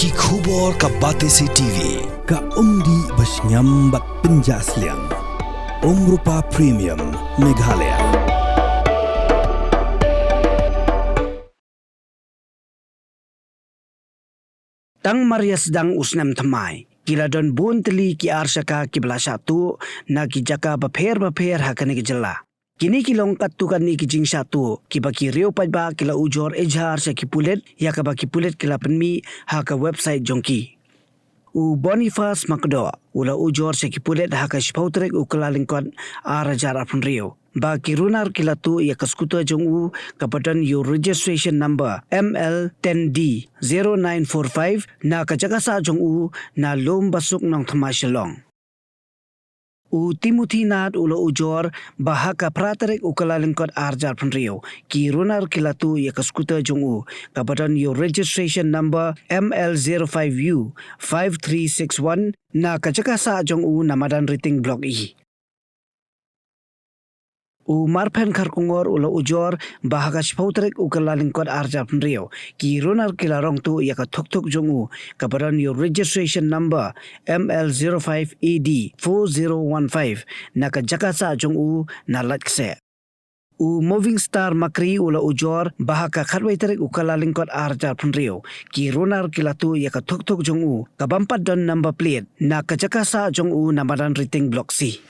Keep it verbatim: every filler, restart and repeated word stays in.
Ki khubor ka Batesi T V, ka umdih ba shngiam bad pynjah sliang. Umrupa Premium, Meghalaya. Tang mar ïa sdang u snem thymmai, ki la don bun tylli ki ar shaka kiba la shah tuh na ki jaka bapher bapher ha kane ka jylla. Kine ki long katto katne ki jingshah tuh kiba ki riew paidbah ki la ujor ejhar sha ki pulit, ïa kaba ki pulit ki la pynmih ha ka website jong ki. U Boniface Makdoh u la ujor sha ki pulit ha ka shiphew tarik u Kyllalyngkot ar hajar arphew hynriew ba ki runar ki la tuh ïa ka scooter jong u kaba don ïa u registration number M L ten D zero nine four five na ka jaka sah jong u na Lum Basuk, Nongthymmai, Shillong. U Timothy Nath u la ujor ba ha ka phra tarik u Kyllalyngkot ar hajar arphew hynriew ki runar ki la tuh ïa ka scooter jong u kaba don ïa u registration number M L zero five U five three six one na ka jaka sah jong u na Madanriting Block E. U Marphen Kharkongor u la ujor ba ha ka shiphew tarik u Kyllalyngkot ar hajar arphew hynriew ki runar ki la rong tuh ïa ka thukthuk jong u kaba don ïa u registration number M L zero five A D four zero one five na ka jaka sah jong u na Laitkaseh. U Moving Star Makri u la ujor ba ha ka khatwei tarik u Kyllalyngkot ar hajar arphew hynriew ki runar ki la tuh ïa ka thukthuk jong u ka bym pat don number plate na ka jaka sah jong u na Madanriting Block C.